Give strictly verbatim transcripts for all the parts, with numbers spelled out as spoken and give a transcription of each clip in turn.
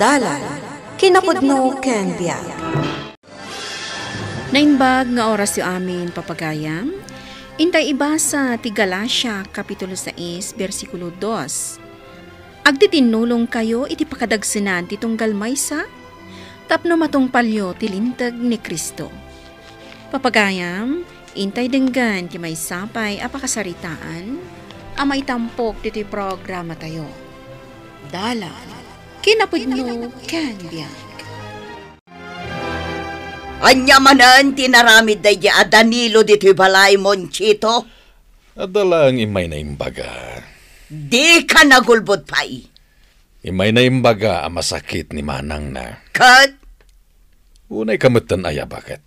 Dalan, kinapudno ken biag. Naimbag nga orasyo amin, papagayam. Intay ibasa ti Galacia, Kapitulo sais, bersikulo dos. Agtitinnulongkayo iti pakadagsenan ti tunggal maysa, tapno matungpalyo ti linteg ni Cristo. Papagayam, intay denggen ti maysa pay a pakasaritaan a maitampok ditoy programatayo. Dalan, kinapudno ken biag. Ania manen ti inaramid daydi a Danilo ditoy balay, Monchito? Adda laeng immay naimbaga. Dika nagulbod pay. Immay naimbaga a masakit ni manangna. Ket? Unay ka metten aya baket.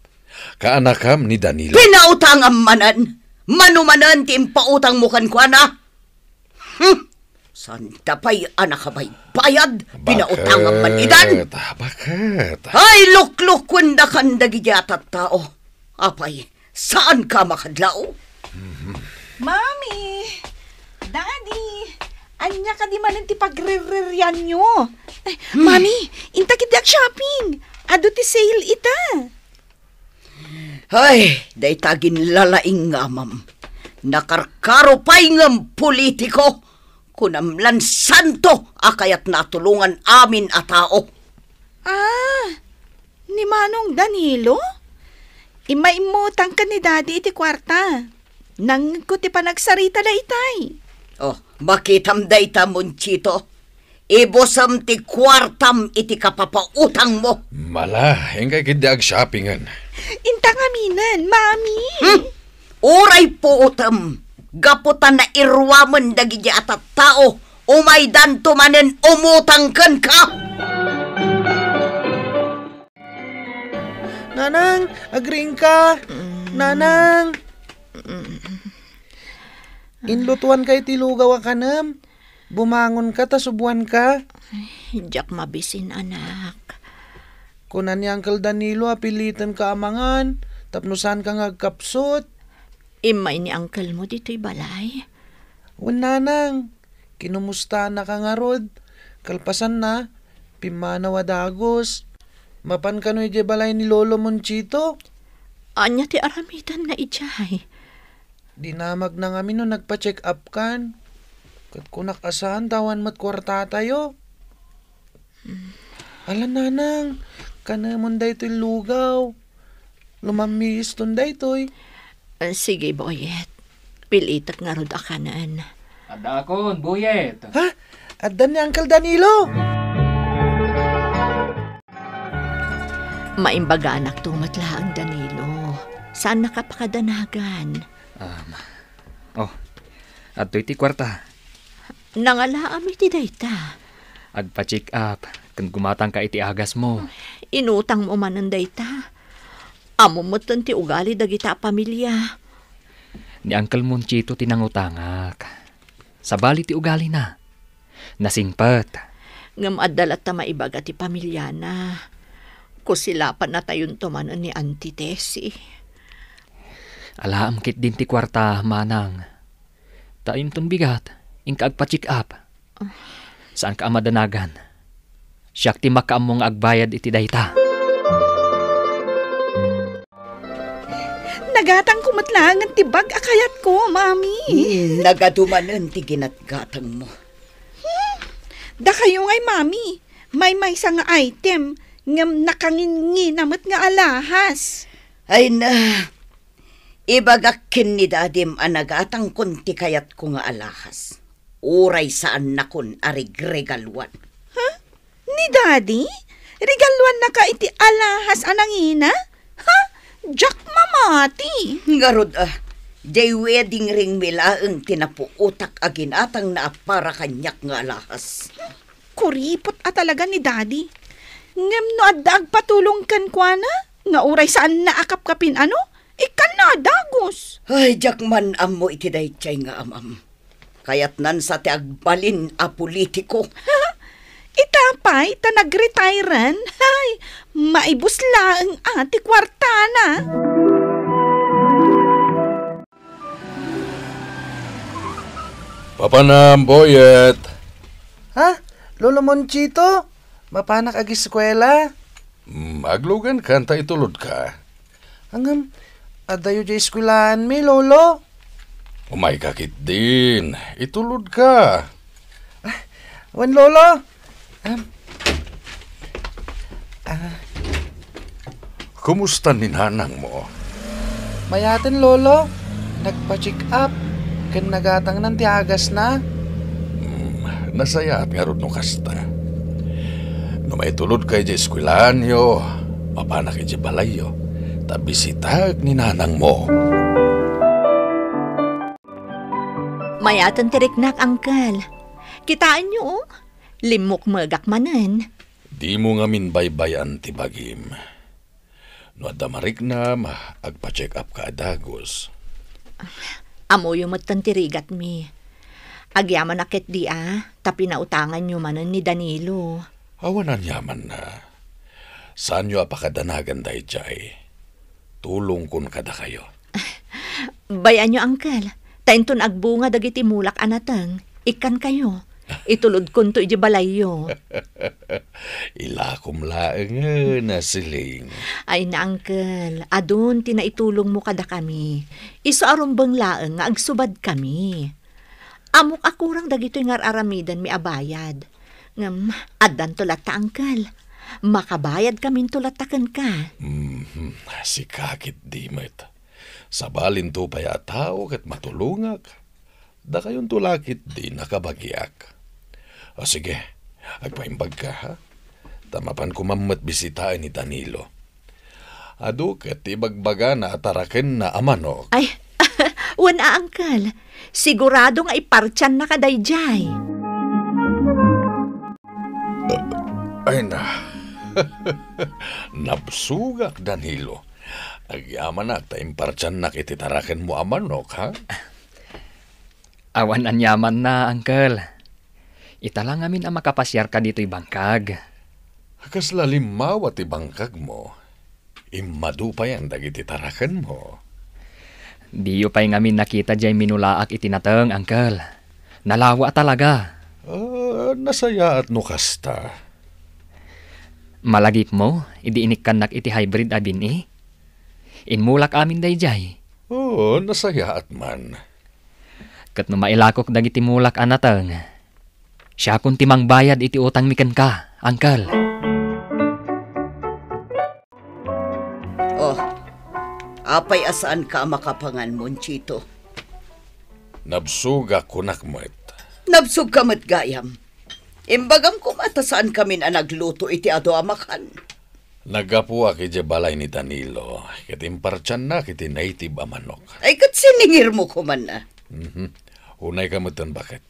Kaanakam ni Danilo. Pinautangam manen. Mano manen ti impautangmo kenkuana? Hmm. Santa pay a nakabaybayad, pinautangam man idan. Baket? Baket? Ay, luklukuendakan dagiti a tattao. Apay, saanka makadlaw? Mami! Daddy! Ania kadi manen ti pagriririanyo? Ay, Mami, inta ketdi ag-shopping. Adu ti sale ita. Ay, dayta aginlalaing nga amam. Nakarkaro pay ngem politiko. Kunam lan santo a kayatna a tulongan amin a tao. Ah, ni Manong Danilo? Immay immutang ken ni Daddy iti kuarta. Nangngegko ti panagsarita daytay. Oh, makitam dayta, Monchito. Ibusem ti kuartam iti kapapautangmo. Mala, inkay ketdi ag-shoppingen. Inta ngaminen, Mami. Hmm? Uray puotem, gapu ta nairuamen dagiti a tattao, umaydanto manen umutang kenka. Nanang, agriingka. Mm. Nanang. Mm. Inlutoanka iti lugaw a kanem. Bumangonka ta subuanka. Ay, diak mabisin, anak. Kuna ni Uncle Danilo a pilitenka a mangan tapno saanka nga agkapsut. Immay ni uncle mo ditoy balay? Wen, nanang. Kinumustaanaka ngarud. Kalpasanna, pimmanaw a dagus. Mapan kano idiay balay ni Lolo Monchito? Ania ti aramidenna idiay? Dinamagna ngamin no nagpa-check-up kan. Ket kunak a saan ta awan met kuartatayo. Ala, nanang, kanemon daytoy lugaw. Lumammiiston daytoy. Ah, sige, Boyet. Pilitek ngarud a kanen. Addaakon, Boyet. Ha? Adda ni Uncle Danilo? Maimbaganak to met laeng, Danilo. Saannaka pakadanagan. Um, oh, adtoy ti kuarta. Nangalaam iti dayta. Agpa-check up, ken gumatangka iti agasmo. Inutangmo manen dayta. Ammom metten ti ugali dagita a pamilia. Ni Uncle Monchito ti nangutangak. Sabali ti ugalina. Nasingpet. Ngem adda latta maibaga ti pamiliana. Kusilapannatayonto manen ni Auntie Tessie. Alaem ketdin ti kuarta, manang. Ta inton bigat, inka agpa-check up. Saanka a madanagan. Siak ti makaammo nga agbayad iti dayta. Nagatangko met laengen ti bag a kayatko, Mami. Hmm, nagadu manen ti ginatgatangmo. Hmm, dakayo ngay, Mami. Maymaysa nga item, ngem nakanginngina met nga alahas. Ay na, ibagak ken ni Dadim a nagatangkon ti kayatko nga alahas. Uray saannakon a regregaluan. Ha? Ni Daddy? Regaluannaka iti alahas a nangina? Ha? Diak mamati. Ngarud, ah, diay wedding ring mi laeng ti napuotak a ginatangna a para kaniak nga alahas. Kuripot a talaga ni Daddy. Ngem no adda agpatulong kenkuana, nga uray saanna a kapkapin-ano, ikkanna a dagus. Ay, diak man ammo iti daydiay nga amam. Kayatnan sa ti agbalin a politiko. Ita pay ta nag-retiren, ay, maibus laeng a ti kuartana. Papanam, Boyet. Ha? Lolo Monchito? Mapanak agiskuela? Mm, aglugankan ta itulodka. Ngem, adayo diay eskuelaanmi, Lolo. Umayka ketdin. Itulodka. Ah, wen, Lolo. Am, ah. Kumusta ni nanangmo? Mayaten, Lolo. Nagpa-check up ken nagatangnan ti agasna. Hmm, nasayaat ngarud no kasta. No maitulodka idiay eskuelaanyo, mapanak idiay balayyo, ta bisitaek ni nanangmo. Mayaten ti riknak, Uncle. Kitaenyo, oh. Limmukmegak manen. Dimo ngamin baybay-an ti bagim. No adda mariknam, agpa-check up ka a dagus. Ammoyo metten ti rigatmi. Agyamanak ketdi a, ta pinautanganyo manen ni Danilo. Awan aniamanna. Saanyo a pakadanagan daydiay. Tulongkon kadakayo. Bay-anyo, Uncle. Ta inton agbunga dagiti mulak a nateng, ikkankayo. Itulodkonto idiay balayyo. Ilakom laengen a siling. Ay na, Uncle. Adun ti naitulongmo kadakami. Isu a rumbeng laeng nga agsubadkami. Ammok a kurang dagitoy nga ar-aramidenmi a bayad. Ngem, addanto latta, Uncle. Makabayadkaminto latta kenka. Mhm. Sika ketdi met. Sabalinto pay a tao ket matulongak. Dakayonto la ketdi nakabagiak. O sige, agpaimbagka, ha? Ta mapan koma met bisitaen ni Danilo. Adu ket ti ibagbagana a tarakenna a manok. Ay, wen a, Uncle. Sigurado nga ipartiannaka daydiay. Ay na. Nabsogak, Danilo. Agyamanak ta impartiannak iti tarakenmo a manok, ha? Awan aniamanna, Uncle. Ita la ngamin a makapasiarka ditoy bangkag. Kasla limmawa ti bangkagmo. Immadu payen dagiti tarakenmo. Diyo pay ngamin nakita diay minulaak iti nateng, Uncle. Nalawa a talaga. Ah, nasayaat no kasta. Malagipmo idi inikkannak iti hybrid a bin-i? Inmulak amin daydiay. Oo, nasayaat man. Ket no mailakok dagiti mulak a nateng, siakon ti mangbayad iti utangmi kenka, Uncle. Oh, apay a saanka a makapangan, Monchito? Nabsogak, kunak met. Nabsogka met gayam. Imbagam koma ta saankamin a nagluto iti adu a makan. Naggapuak idiay balay ni Danilo, ket impartiannak iti native a manok. Ay, ket siningirmo koman a. Mhm. Unayka metten, baket.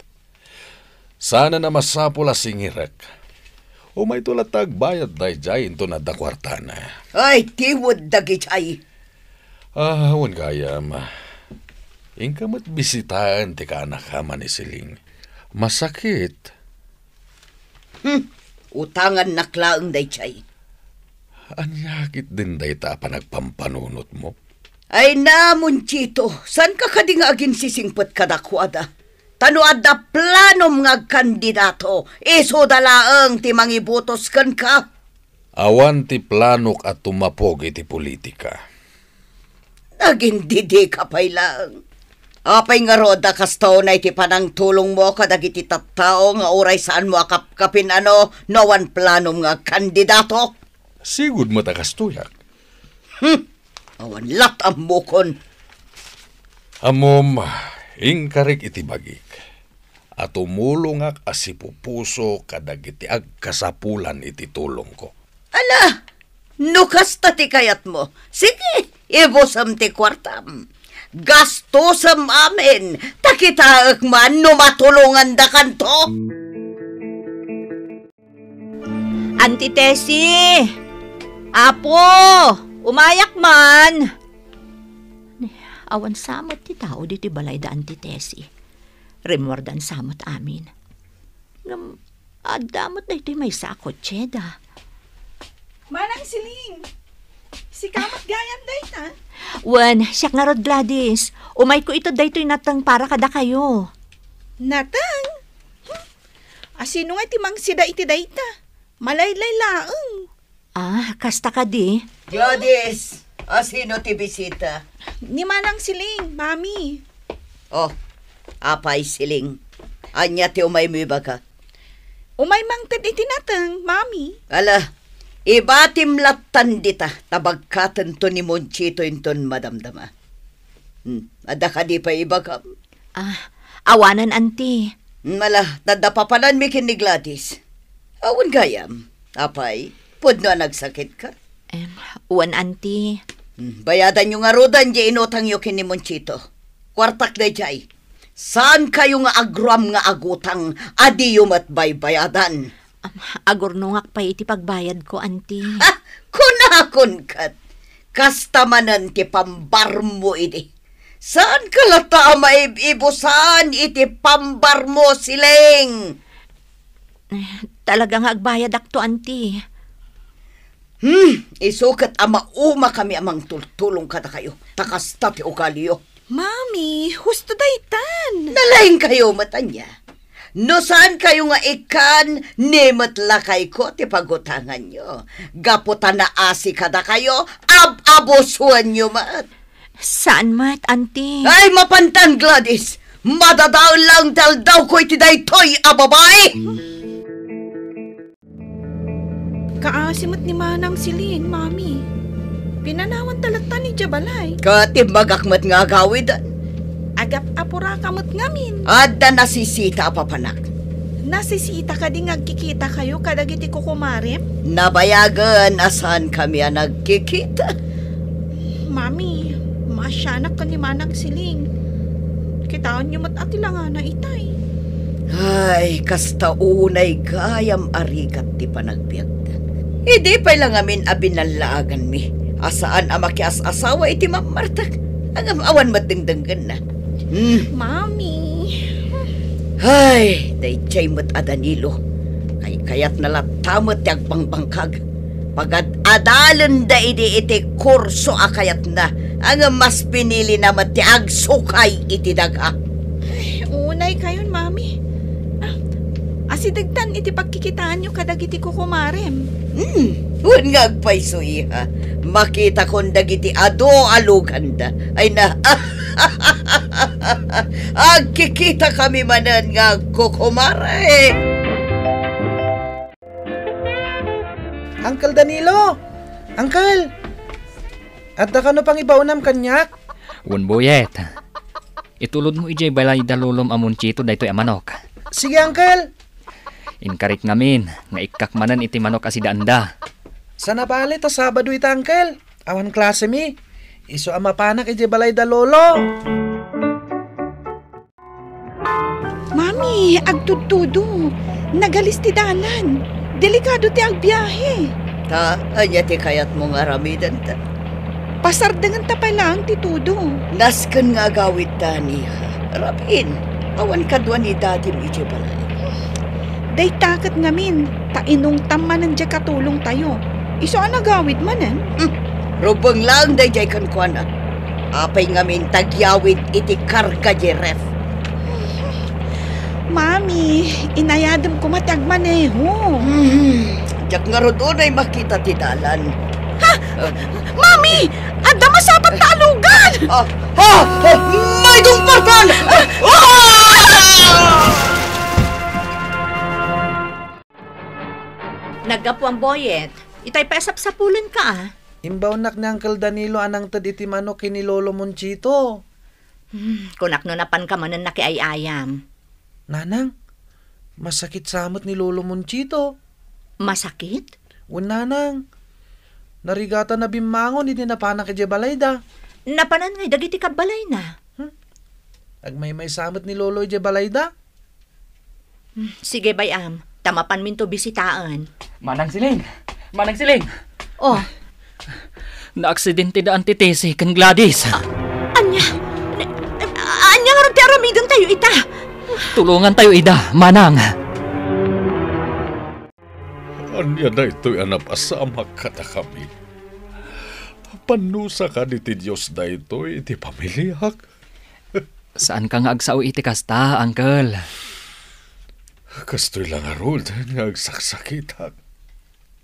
Saanen a masapul a singirek. Umayto latta agbayad daydiay inton adda kuartana. Ay, tiwed dagidiay. Ah, wen gayam. Inka met bisitaen ti kaanakam a ni Siling. Masakit. Hmm, utangannak laeng daydiay. Ania ketdin dayta a panagpampanunotmo? Ay na, Monchito, saanka kadi nga aginsisingpet kadakuada? Ta no adda planom nga agkandidato, isuda laeng ti mangibotos kenka. Awan ti planok a tumapog iti politika. Nagindidika pay laeng. Apay ngarud a kasta unay ti panangtulongmo kadagiti tattao nga uray saanmo a kapkapin-ano no awan planom nga agkandidato? Sigud met a kastoyak. Hmm. Awan lat-ammokon. Ammom, inkarik iti bagik a tumulongak a sipupuso kadagiti agkasapulan iti tulongko. Ala, no kasta ti kayatmo, sige, ibusem ti kuartam. Gastosem amin, ta kitaek man no matulongandakanto. Auntie Tessie! Apo! Umayak man! Awan sa met ti tao ditoy balay da Auntie Tessie. Rimmuardan sa met amin. Ngem, adda met daytoy maysa a kotseda. Manang Siling! Sika met gayam dayta? Wen, siak ngarud, Gladys. Umayko ited daytoy nateng para kadakayo. Nateng? Hmm. A sino nga ti mangsida iti dayta? Malaylay laeng. Ah, kasta kadi? Gladys, asino ti bisita? Ni Manang Siling, Mami. Oh, apay, Siling? Ania ti umaymo ibaga? Umay mangted iti nateng, Mami. Ala, ibatim lattan dita, ta bagkatento ni Monchito inton madamdama. Hmm, adda kadi pay ibagam? Ah, awanan, Anti. Hmm, ala, tadda papananmi ken ni Gladys. Awan gayam. Apay, pudno a nagsakitka? Em, wen, Anti. Hmm, bayadanyo ngaruden diay inutangyo ken ni Monchito. Kuartak daydiay. Saankayo nga agruam nga agutang a diyo met baybayadan. Am, agurnongak pay iti pagbayadko, Anti. Ha! Kunakon ket, kasta manen ti pambarmo idi. Saanka latta a maib-ibusan iti pambarmo, Siling? Eh, talaga nga agbayadakto, Anti. Hmm, isu ket a maumakami a mangtultulong kadakayo, ta kasta ti ugaliyo. Mami, husto daytan. Nalaingkayo met ania? No saankayo nga ikkan, ni met lakayko ti pagutanganyo. Gapu ta naasi kadakayo, ab-abusuanyo met. Saan met, Anti? Ay, mapantan, Gladys! Madadael laeng ti aldawko iti daytoy a babai! Kaasi met ni Manang Siling, Mami. Pinanawanta latta idiay balay. Ket imbagak met nga agawiden. Agap-apuraka met ngamin. Adda nasisita a papanak. Nasisita kadi nga agkikitakayo kadagiti kukumarem? Nabayagen a saankami a nagkikita. Mami, maasianak ken ni Manang Siling. Kitaenyo met a ti langana itay. Ay, kasta unay gayam a rigat ti panagbiagda. Idi pay la ngamin a binallaaganmi a saan a makias-asawa iti mammartek, ngem awan met dengdenggenna. Hmm. Mami. Ay, daydiay met a Danilo. Kaykayatna latta met ti agbangbangkag. Pagad-adalenda idi iti kurso a kayatna, ngem mas pinilina met ti agsukay iti daga. Ay, unaykayon, Mami. Ah, asidegtan iti pagkikitaanyo kadagiti kukumarem. Hmm, wen nga agpayso, iha. Makitakon dagiti adu a luganda. Ay na, agkikitakami manen nga agkukumare. Uncle Danilo! Uncle! Adda kano pangibaonam kaniak? Wen, Boyet. Itulodmo idiay balay da lolom a Monchito daytoy a manok. Sige, Uncle! Inkarik ngamin nga ikkak manen iti manok a sidaanda. Saan a bale ta Sabado ita, Uncle. Awan klasemi. Isu a mapanak idiay balay da Lolo. Mami, agtudtudo. Nagalis ti dalan. Delikado ti agbiahe. Ta, ania ti kayatmo nga aramidenta? Pasardengenta pay laeng ti tudo. Nasken nga agawidta, iha. Rabin, awan kadua ni dadim idiay balay. Dayta ket ngamin, ta inungtam manen diay katulongtayo. Isu a nagawid manen. Hmm. Rubbeng laeng daydiay kenkuana. Apay ngamin ti agyawid iti karga diay ref? Mami, inayadem koma ti agmaneho. Hmm, diak ngarud unay makita ti dalan. Ha? Ah. Mami, adda masapat ta alugan! Ah, ha? Ah, maydong partan! Ah! Naggapuam, Boyet. Itay pay a sapsapulenka, a. Imbaonnak ni Uncle Danilo a nangted iti manok ken ni Lolo Monchito. Hmm, kunak no napanka manen nakiay-ayam. Nanang, masakit sa met ni Lolo Monchito. Masakit? Wen, Nanang. Narigatan a bimmangon idi napanak idiay balayda. Napanan ngay dagiti kabbalayna? Hmm? Agmaymaysa met ni Lolo idiay balayda? Hmm, sige, bay-am. Ta mapanminto bisitaen. Manang Siling! Manang Siling! Oh. Naaksidente da Auntie Tessie ken Gladys. Ah, ania? Ania ngarud ti aramidentayo ita? Tulongantayo ida, Manang. Ania daytoy a napasamak kadakami? Pannusa kadi ti Dios daytoy iti pamiliak? Saanka nga agsao iti kasta, Uncle. Kastoy la ngarud nga agsaksakitak.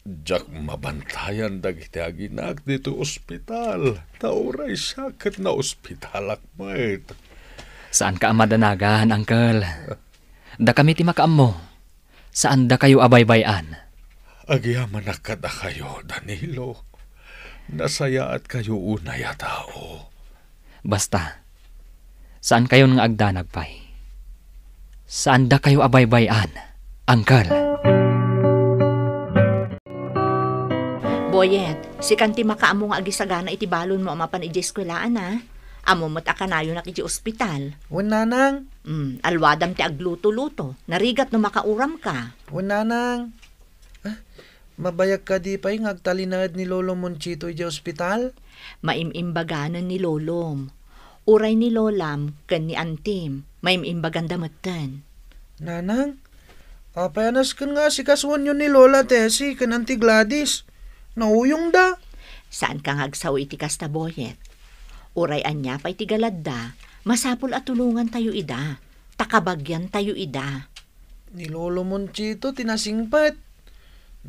Diak mabantayan dagiti aginak ditoy ospital, ta uray siak ket naospitalak met. Saanka a madanagan, Uncle. Dakami ti makaammo. Saan dakayo a baybay-an. Agyamanak kadakayo, Danilo. Nasayaatkayo unay a tao. Basta, saankayon nga agdanag pay. Saan dakayo a baybay-an, Uncle. Boyet, sikan ti makaammo nga agisagana iti balonmo a mapan idiay eskuelaan, a? Ammo met a kanayonak iti ospital. Wen, nanang. Mm, alwadam ti agluto-luto. Narigat no makauramka. Wen, nanang. Ah, mabayag kadi pay nga agtalinaed ni Lolo Monchito idiay ospital? Maim-imbaganen ni Lolom. Uray ni Lolam ken ni Antim, maim-imbaganda metten. Nanang, apay a nasken nga asikasuenyo ni Lola Tessie ken Auntie Gladys? Nauyongda. Saanka nga agsao iti kasta, Boyet. Uray ania pay ti galadda, masapul a tulongantayo ida, ta kabagiantayo ida. Ni Lolo Monchito ti nasingpet.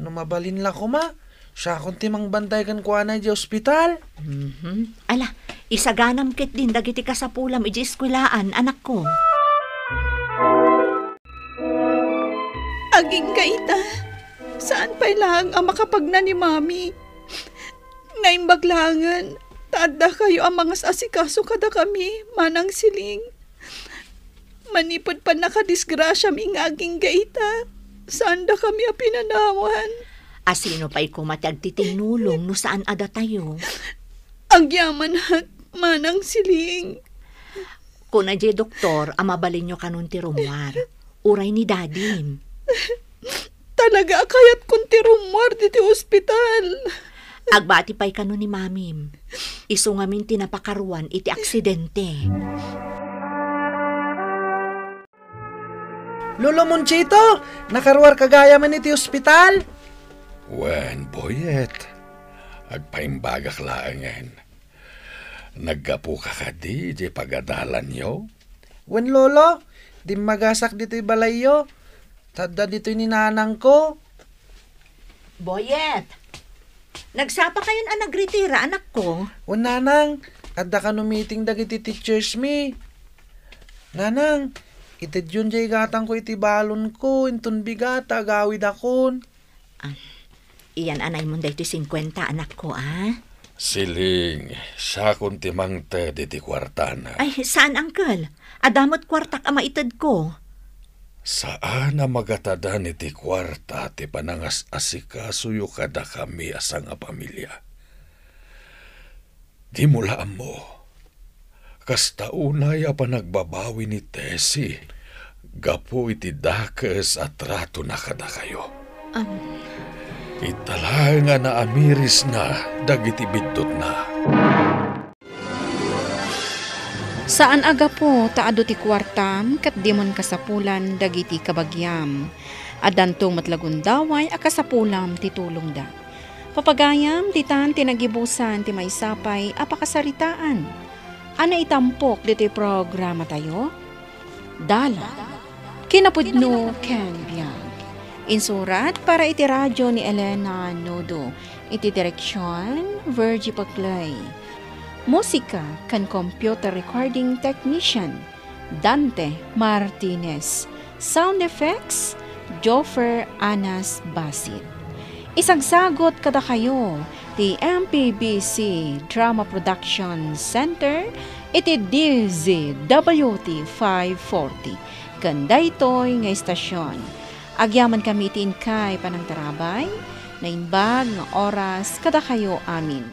No mabalin la koma, siakon ti mangbantay kenkuana idiay ospital. Mhm. Ala, isaganam ketdin dagiti kasapulam idiay eskuelaan, anakko. Agingga ita, saan pay laeng a makapagna ni Mami. Naimbag laengen, ta addakayo a mangas-asikaso kadakami, Manang Siling. Manipud pannakadisgrasiami nga agingga ita, saandakami a pinanawan. A sino pay koma ti agtitinnulong no saan a datayo? Agyamanak, Manang Siling. Kuna diay doktor a mabalinyo kanon ti rummuar, uray ni dadim. Talaga a kayatkon ti rummuar ditoy ospital. Agbati pay kano ni Mamim. Isu ngamin ti napakaruan iti aksidente. Lolo Monchito, nakaruarka gayamen iti ospital? Wen, Boyet. Agpaimbagak laengen. Naggapuka kadi idiay pagadalanyo? Wen, Lolo, dimmagasak ditoy balayyo. Ta adda ditoy ni nanangko. Boyet, nagsapakayon a nagritira, anakko? Wen, nanang, adda kano meeting dagiti teachers mi. Nanang, itedyon diay gatangko iti balonko, inton bigat ta agawidakon. Ah, iyan-anaymon daytoy singkuenta, anakko, a? Siling, siakon ti mangted iti kuartana. Ay, saan, uncle. Adda met kuartak a maitedko. Saan a magatadan iti kuarta ti panangas-asikasoyo kadakami a sangapamilia. Dimo la ammo. Kasta unay a panagbabawi ni Tessie gapu iti dakes a tratona kadakayo. Am. Ita laeng a naamirisna dagiti biddutna. Saan a gapu ta adu ti kuartam ket dimon kasapulan dagiti kabagiam. Addanto met la gundaway a kasapulam ti tulongda. Papagayam, ditan ti nagibusan ti maysa pay a pakasaritaan a naitampok ditoy programatayo. Dalan, kinapudno ken biag. Insurat para iti radio ni Elena Nodo. Iti direksion, Virgie Paclay. Musika ken computer recording technician, Dante Martinez. Sound effects, Joffer Anas Basit. Isagsagot kadakayo ti M P B C Drama Production Center iti D Z W T five forty ken daytoy nga istasyon. Agyamankami iti inkay panangtarabay, naimbag nga oras kadakayo amin.